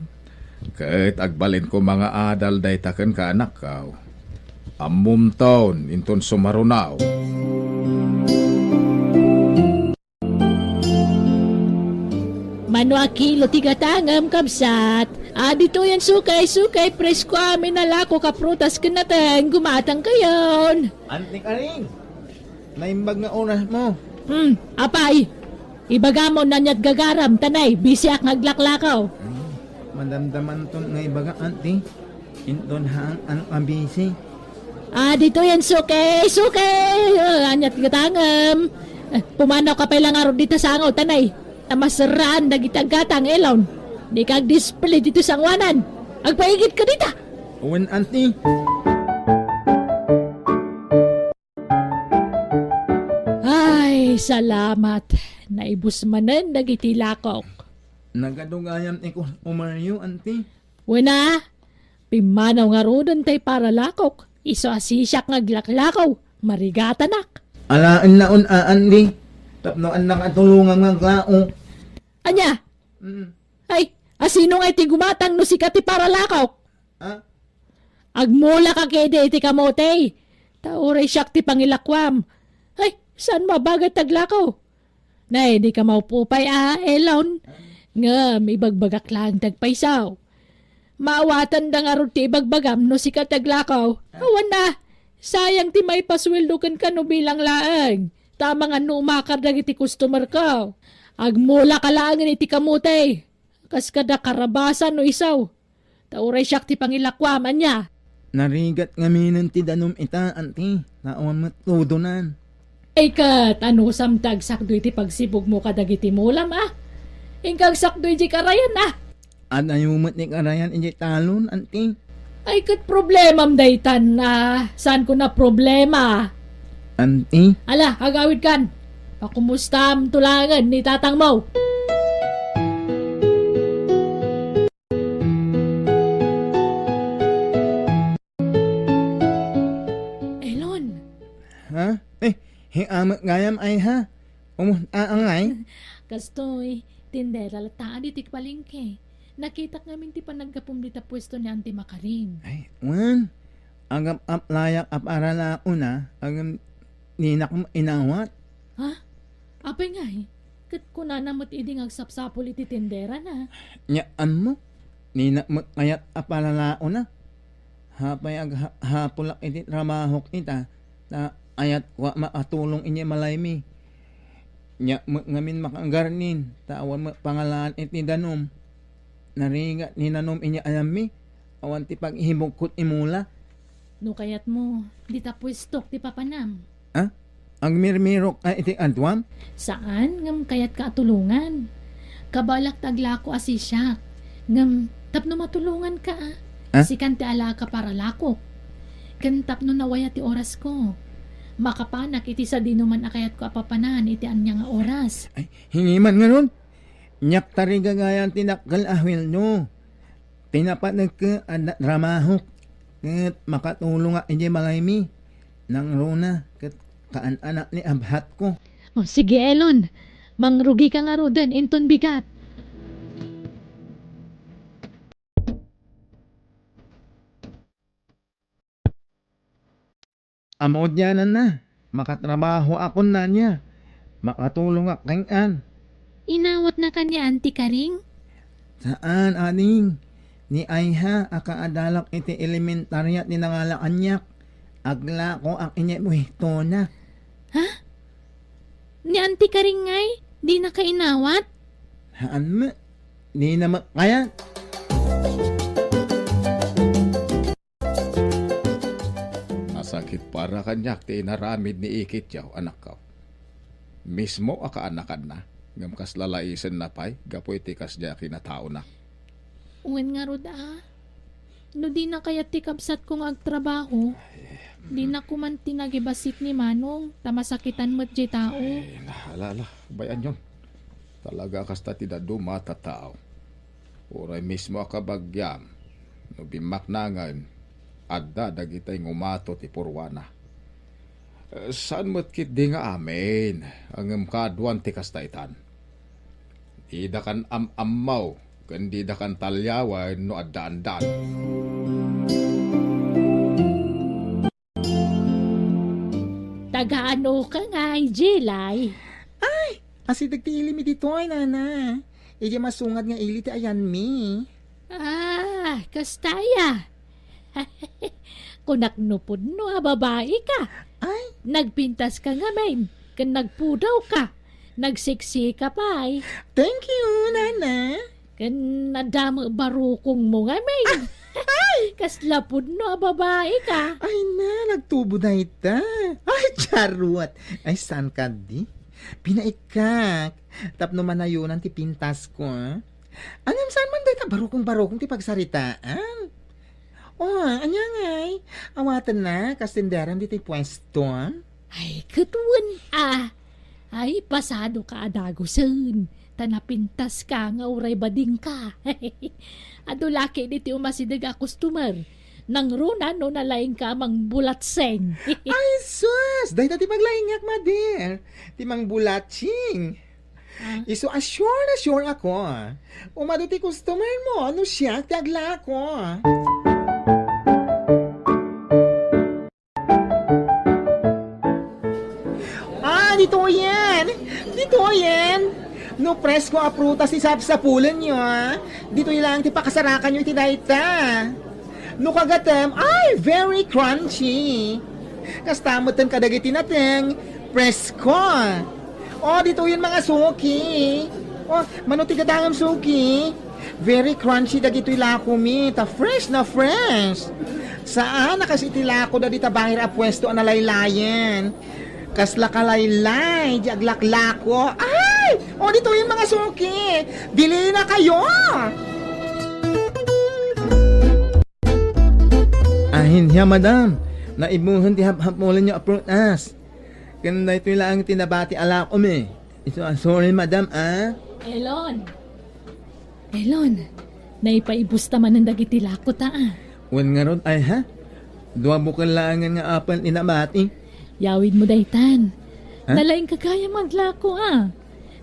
Ket agbalin koma nga adal dayta kenka, anakko. Ammomton inton sumaruno. Mano a kilo ti gatangem, kabsat? A, ditoyen sukay, sukay, presko a minalakok a prutas ken nateng, gumatangkayon. Auntie Karing, naimbag nga orasmo. Hmm, apay, ibagam no ania't gagaram, ta nay, bisiak nga aglaklakaw. Hmm, madamdamanton nga ibaga, Auntie. Inton haan a busy. A, ditoyen sukay, sukay! A, ania't gatangem? A, pumanawka pay la ngarud dita sango, ta nay. Ta maserraan dagiti aggatang, Elon. Dika agdisplay ditoy sangoanan. Agpaigitka dita. Wen, Auntie. Ay, salamat. Naibus manen dagiti lakok. Nagadu gayam ti customeryo, Auntie. Wen a, pimmanaw ngaruden tay paralakok. Isu a sisiak nga aglaklakaw, marigatanak. Alaen laeng, Auntie, tapno adda nakatulongam nga aglako. Ania? Mm. Ay, a sino ngay ti gumatang no sika ti paralakok? A? Agmulaka ketdi iti kamote, ta uray siak ti pangilakuam. Ay, saan mabagat ti aglakaw? Nay, dika maupupay a, Elon. Ngem ibagbagak laeng ti agpayso. Maawatanda ngarud ti ibagbagam no sika ti aglakaw. Awan a, sayang ti maipasueldo kenka no bilang laeng. Ta amangan no umakar dagiti customerko. Agmulaka laengen iti kamote. Kas kada karabasan no isaw. Ta uray siak ti pangilakuam, ania? Narigat ngaminen ti danum ita, Auntie. Naawan met tudonan. Ay ket, anusam ti agsakdo iti pagsibugmo kadagiti mulam, a? Inka agsakdo iti karayan, a? Adayo met ni karayan iti talon, Auntie. Ay ket, problemam daytan, a? Saan ko na problema? Auntie? Ala, agawidkan. Pakumustam tulangen ni tatangmo. Elon. Ha? Eh, hiamek gayam, Ayha. Umunta angay? Kastoy, tindera latta iti palengke. Nakitak ngamin ti panaggapuem dita puesto ni Auntie Makaring. Ay, wen. Agap-aplayak a para la una, agam dinak inawat. Ha? Apay ngay? Ket kunana met idi nga agsapsapul iti tinderana. Nya, ammo? Dinak met kayat a palalaona. Apay aghapulak iti trabahok ita, ta ayatko a makatulong idiay balaymi. Nya met ngamin makagarnin, ta awan met pangalaan iti danum. Narigat ni nanum idiay ayammi, awan ti pag-ihibukko iti mula. No kayatmo, dita puestok ti papanam. Ah? Agmirmirok a iti aduam? Saan, ngem kayatka a tulongan. Kabaelak ta aglako a sisiak. Ngem tapno matulonganka, a. Ah? Sikan ti alaaka para lakok. Ken tapno nawaya ti orasko. Makapanak iti sadinoman a kayatko a papanan iti ania nga oras. Ay, hiniman ngarud. Niak ta rigagayan ti dakkel a hueldo. Ti napanek a da-, trabahok, ket makatulongak idiay balaymi. Nangruna, ket kaan-anak ni abhatko. O, sige, Elon. Mangrugika ngaruden inton bigat. Ammo diay ananna, makatrabahoakon ania. Makatulongak kenka. Inawatnaka ni Auntie Karing? Saan, ading. Ni Ayha a kaadalak iti elementaria ti nangala kaniak. Aglakoak idiay puestona. Ha? Ni Auntie Karing ngay, dinaka inawat? Haan met. Dina met kayat. Nasakit para kaniak ti inaramid ni ikityo, anakko. Mismo a kaanakanna, ngem kasla laisenna pay gapu iti kasdiay a kinataona. Wen ngarud a, no dina kayat ti kabsatko nga agtrabaho, dina koman ti nagibassit ni Manong, ta masakitan met diay tao. Ay, nahalala, bay-anyon. Talaga kasta ti dadduma a tattao. Uray mismo a kabagiam, no bimmaknangen, adda dagitay ngumato ti purwana. Eh, saan met ketdi nga amin, ngem kaaduan ti kasta itan. Didakan am-ammo, ken didakan taliawen no addaandan. Taga-anoka ngay, Jilay? Ay, asideg ti ilimi ditoy, nana. Idiay masungad nga ili ti ayanmi. Ah, kasta aya. Kunak no pudno a babaika. Ay. Nagpintaska ngamin, ken nagpudawka. Nagseksika pay. Thank you, nana. Ken adda met barukongmo ngamin. Ay! Kasla pudno a babaika. Ay na, nagtubo dayta. Ay, charot. Ay, saan kadi? Pinaikkak. Tapno manayonan ti pintasko, a? Ngem saan man dayta barukong-barukong ti pagsaritaan? O, ania ngay? Awatenna, kas tinderam ditoy puesto? Ay, ket wen a. Ay, pasadoka a dagusen, ta napintaska nga uray badingka. Adu la ketdi ti umasideg a customer. Nangruna no nalaingka a mangbulatseng. Ay, sus! Dayta ti paglaingak, mother. Ti mangbulatsing. Ah. Isu a sure na sure ako. Umadu ti customer mo, no siak ti aglako. Ah, ditoyen! Ditoyen! No presko a prutas ti sapsapulenyo, a. Ditoy laeng ti pakasarakanyo iti dayta. No kagatem, ay, very crunchy. Kasta metten kadagiti nateng, presko. O, ditoyen mga suki. O, mano ti gatangem suki? Very crunchy dagitoy lakomi, ta fresh na fresh. Saan a kas iti lako dagita baher a puesto a nalaylayen. Kasla kalaylay, di aglaklako. Ay! O, ditoyen mga suki. Bilinakayo! Ahin, ya, madam. Naibuhen ti haphapulenyo a prutas. Ken daytoy laeng ti nabati a lakomi. Isu a, sorry, madam, a. Elon! Elon! Naipaibusta manen dagiti lakota, a. Wen ngarud, ay, ha? Dua bukel laengen nga apel ti nabati. Yawidmo daytan. Ha? Nalaingka gayam aglako, a.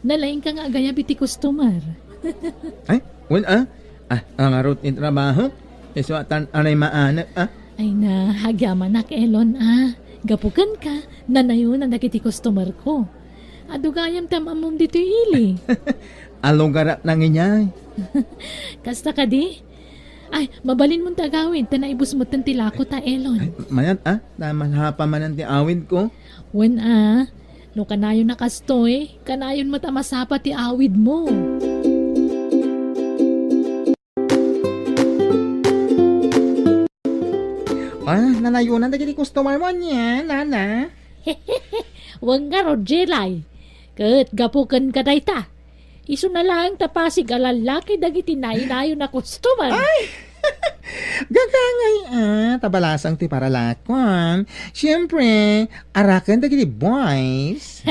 Nalaingka nga agayab iti customer. Ay, wen, a? A, a ngarud ti trabaho? Isu a tan-, anay maanak, a? Ay na, agyamanak, Elon, a. Gapu kenka, nanayonan dagiti customer ko. Adu gayam ti am-ammom ditoy ili. Alugarak na nginyay. Kasta kadi? Ay, mabalinmon ti agawid, ta naibus metten ti lako ta, Elon. Ay, mayat, a? Ta masapa manen ti awid ko. Wen, a. No kanayon a kastoy, kanayon met a masapa ti awidmo. A, nanayonan dagiti customer mo, ania, nana? Wen ngarud, Jelay. Ket gapu kenka dayta, isuna laeng ta pasig a lallaki dagiti nainayon a customer. Ay! Gagangay, a, ta balasang ti paralakon. Siempre, araken dagiti boys.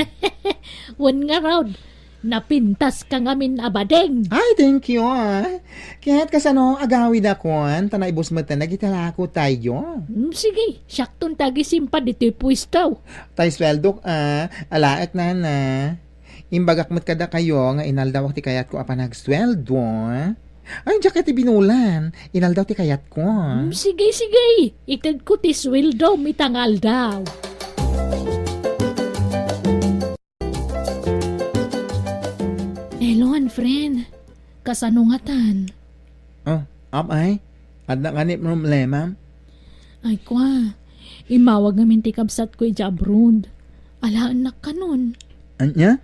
Wen ngarud, napintaska ngamin a bading. Ay, thank you, a. Ket kasano agawidakon, ta naibus metten dagiti lako tayo. Mm, sige, siakton ti agisimpad ditoy puesto. Tay sueldok, a, alaek, nana. Imbagak met kadakayo nga inaldawak ti kayatko a panagsueldo. Ay, diak iti binulan. Inaldaw ti kayatko. Mm, sige, sige. Itedko ti sueldom ita nga aldaw. Elon, friend. Kasano ngatan? Oh, apay? Adda kani problemam? Ay, kua. Immawag ngamin ti kabsatko idiay abroad. Alaennak kanon. Ania?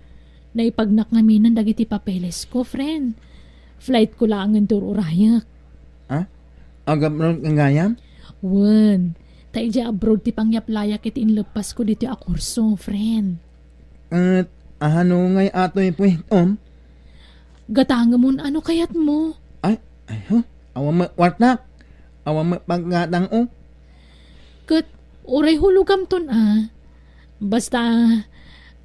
Naipagnak ngaminen dagiti papelesko, friend. Flightko laengen ti ur-urayek. Ha? Ag-abroad gayam? Wen. Ta idiay abroad ti pangyaplayak iti inleppasko ditoy a kurso, friend. Ket, ahano ngay atoy puestom? Gatangemon a no kayatmo. Ay, ay, huh? Awan met wartak. Awan met paggatang, oh. Ket, uray hulugamton a. Basta,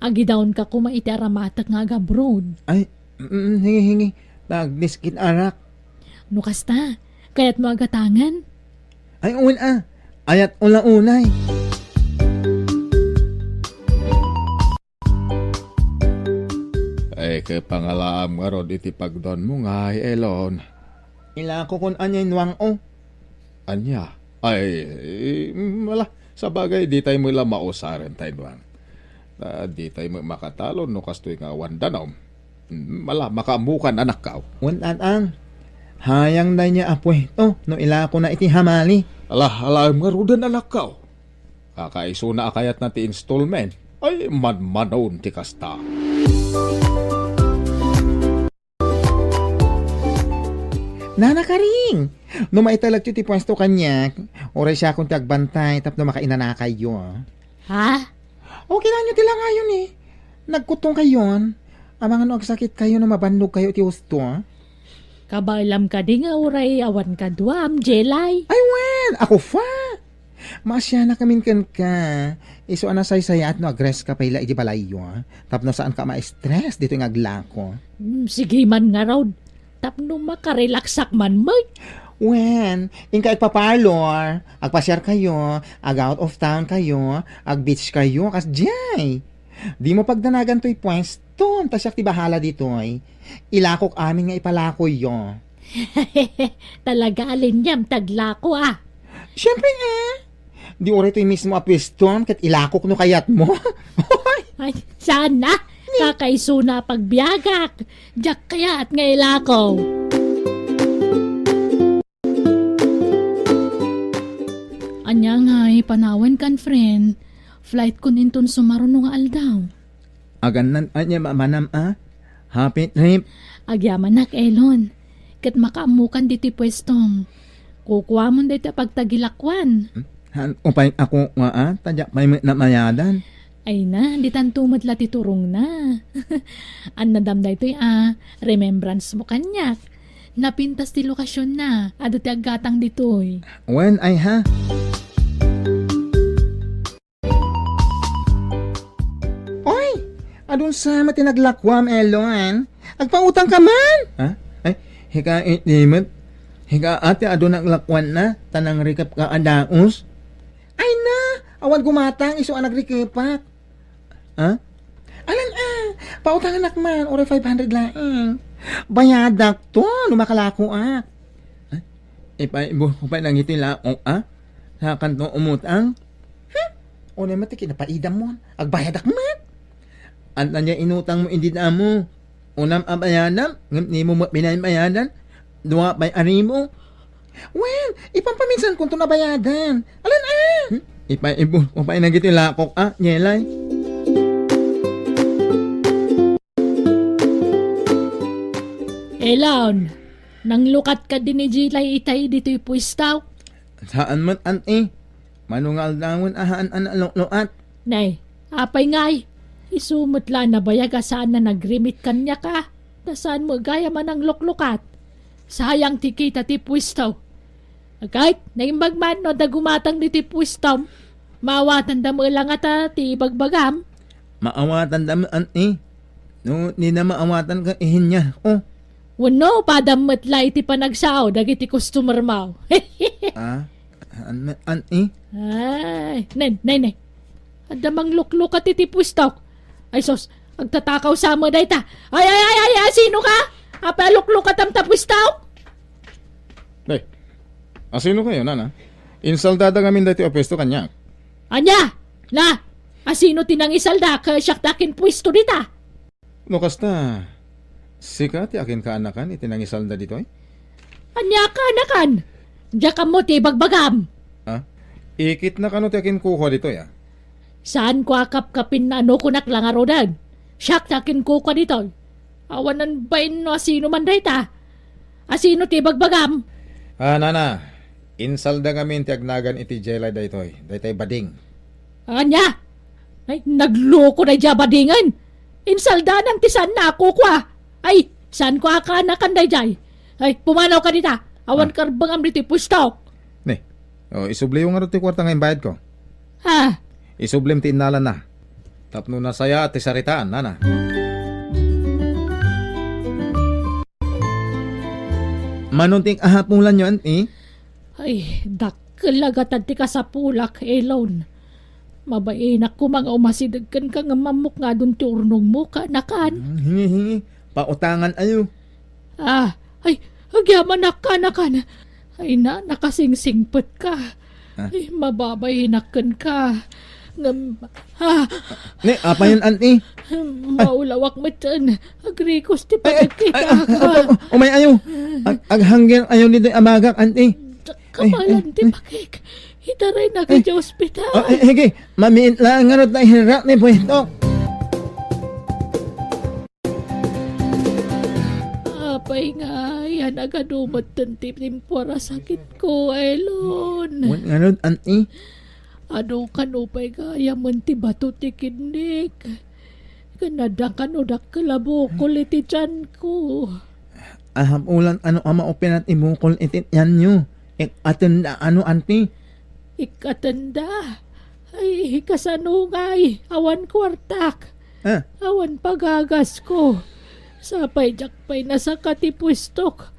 agidaonka koma iti aramatek nga agabroad. Ay, mm, hingi, hingi. Nagdiskit arak. No kasta, kayatmo a gatangen? Ay, wen a. Ayat ula unay. Ay, ket pangalaam ngarud iti pagdanmo ngay, Elon. Ilako kon ania innuang, o. Ania? Ay, mm, ala, sabagay, di tayo met la mausaren ta innuang. Ah, di tayo met makatalon no kastoy nga awan danum. Mm, ala, makaammokan, anakko. Wen, Tatang. Hayang dayta a puesto no ilakona iti hamali. Ala, alaem ngaruden, anakko. Kakaisuna a kayatna ti installment. Ay, manmanon ti kasta. Nana Karing, no maitalekyo ti puesto kaniak, uray siakon ti agbantay tapno makainanakayyo. Ha? O, kinaanyo ti langayon, e. Nagkuttongkayon. Amangan no agsakitkayo no mabannogkayo iti husto, a? Kabaelam kadi nga uray awan kaduam, Jelay? Ay, wen! Ako fa! Maasianak ngamin kenka. Isu a nasaysayaat no agrest ka pay la iti balayyo, a? Tapno saanka ma-stress ditoy nga aglako. Mm, sige man ngarud. Tapno makarelaksak man met. Wen, inka agpa-parlor, agpasiarkayo, ag-out of town kayo, ag-beach kayo, kasdiay. Dimo pagdanagan toy puestom, ta siak ti bahala ditoy. Ilakok amin nga ipalakoyo. Talaga a liniam ti aglako, a. Siempre, e. Di uray toy mismo a puestom ket ilakok no kayatmo. Ay, saan a? Kakaisuna a pagbiagak. Diak kayat nga ilako. Ania ngay, panawen kan friend. Flight kon inton sumaruno nga aldaw. Agannan ania mamanam a? Happy trip. Agyamanak, Elon. Ket makaammokan ditoy puestom. Kukuamon daytoy a pagtagilakuan. Hmm? Han, upay ako nga a, ta diak pay met namayadan. Ay na, ditanto met la ti turongna. Annadam daytoy a, remembrance mo kaniak. Napintas ti lokasionna, adu ti aggatang ditoy. Wen, ay ha? Adun sa met ti naglakuam, Elon. Agpautang ka man? Ha? Ay, hika, eh, di met. Hika, ati, adun naglakuan na, ta nangrikep ka a daos. Ay na, awan gumatang, isu a nagrikepak. Ha? Alan, ah, pautanganak man, uray five hundred laeng. Bayadak to, no makalakoak. Ha? Ipaibo ko pay nang iti laok, ah? Sakanto umutang? Hmm? Unay met ti kinapaidam mo, agbayadak met. Ania inutang mo idi damo? Unam a bayadam, ngem dimo met binaybayadan? Dua pay a ribu? Wen, ipampaminsan konto nabayadan. Alan, ah? Hmm? Ipaibo ko pay nang iti laok, ah, Jelay. Elon, nanglukat kadi ni Jelay itay ditoy puestaw? Saan met, anti. Mano nga aldawen a haan a naluklukat? Nay, apay ngay? Isu met la nabayag a saan a nagrimit kaniak a, ta saan met gayam a nangluklukat. Sayang ti kita ti puesto. Agayt, naimbag man no adda gumatang ditoy puestom. Maawatanda met la ngata ti ibagbagam. Maawatanda met, anti. No, dina maawatan ka, ihinya. Oh. Wenno, padam met la iti panagsao dagiti customer mo. Ah, an-, anti. Ay, nay, nay, nay. Adda mangluklukat iti puestok. Ay sus, agtatakaw sa met dayta. Ay, ay, ay, ay, ay, sino ka? Apay a luklukatam ta puestok? Nay, asino kayo, nana? Insaldada ngamin daytoy a puesto kaniak. Ania? Na, asino ti nangisalda ket siak ti akinpuesto dita? No kasta, sika ti akinkaanakan iti nangisalda ditoy? Ania kaanakan? Diak ammo ti ibagbagam. Ha? Ikitna kano ti akinkukua ditoy, a? Saanko a kapkapin no kunak la ngaruden. Siak ti akinkukua ditoy. Awanan bain no asino man dayta. Asino ti ibagbagam? Ah, nana, insalda ngamin ti agnagan iti Jelay daytoy, daytay bading. Ania? Ay, nagloko daydiay a badingen. Insaldanan ti saan a kukua. Ay, saanko a kaanakan daydiay. Ay, pumanaw ka dita. Awan Ah. karbengam ditoy puestok. Ne, o, isubliyo ngarud ti kuarta nga imbayadko. Ah. Isublim ti innalana. Tapno nasayaat ti saritaan, nana. Mano ti kahapulanyo, anti? Ay, dakkel a gatad ti kasapulak, Elon. Mabainak koma nga umasideg kenka ngem ammok nga adun ti urnongmo, kaanakan. Hmm, hingi, hingi. Pautangan ayo. Ah, ay, agyamanak, kaanakan. Ay na, nakasingsingpet ka. Ah. Ay, mababainak kenka. Ngem, ah. Ne, apayon, anti? Maulawak metten. Agrikos ti Ay, ay, ay, pagkita ay, ka. Ay, ay, umay ayo. Ag-, aghangger ayo ditoy a bagak, anti. Kamalan Ay, ti ay. pakik. Itaray na ka Ay. sa ospital. Oh, eh, higi, mamiit lang nga not naihirak ni Puesto. Apay nga, yan agadumat ti timpuar a sakit ko, Elon. Wen ngarud, anti? Adu kano pay gayamen ti bato ti kidnik. Ken adda kano dakkel a bukol iti tianko. Ahapulan ano a maupinat ti bukol iti tianyo? Ikatenda ano, anti? Ikatenda? Ay, kasano ngay? Awan kuartak. Ah. Awan pagagasko. Sapay diak pay nasaka ti puestok.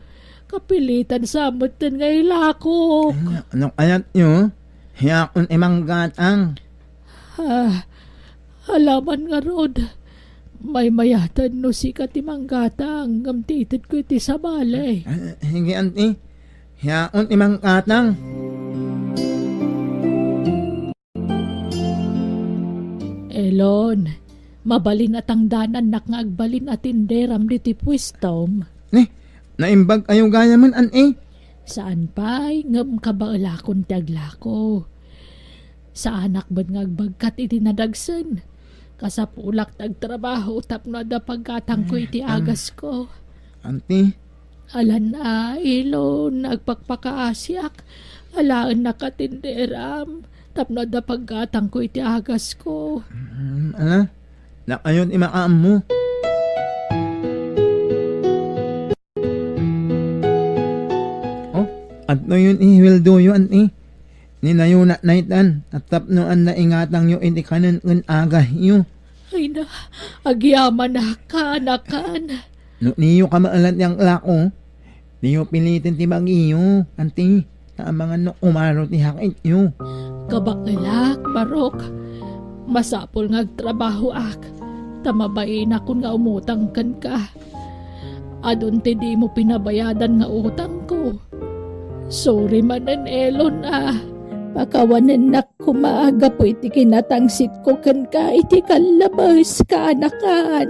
Kapilitan sa metten nga ilakok. Ay, no kayatyo, hiyaon ti manggatang. Ah, alaman ngarud, maymayatan no sika ti manggatang, ngem ti itedko iti sabali. Ah, higi, anti. Hiyaon ti manggatang. Elon, mabalin a tangdanannak nga agbalin a tinderam ditoy puestom. Ni, naimbag ayo gayamen, anti? Saan pay, ngem kabaelakon ti aglako. Saanak met nga agbagkat iti nadagsen. Kasapulak ti agtrabaho tapno adda paggatangko iti Ah, ah. agasko. Anti? Alan a, Elon, agpakpakaasiak. Alaennak a tinderam tapno adda paggatangko iti agasko. Mm, ala, nakayon ti makaammo. Oh, adtoyon ti huweldoyo, anti? Ninayonatna itan, a tapno ania ingatangyo iti kanen ken agayyo. Ay na, agyamanak, kaanakan. No niyo kamaelan ti angklako, diyo piliten ti bagiyo, anti, ta amangan no kumaro ti hakityo. Kabaelak, Barok. Masapul nga agtrabahoak, ta mabainakon nga umutang kenka. Adun ti dimo pinabayadan nga utangko. Sorry manen, Elon, a. Pakawanennak koma gapu iti kinatangsitko kenka iti kallabes, kaanakan.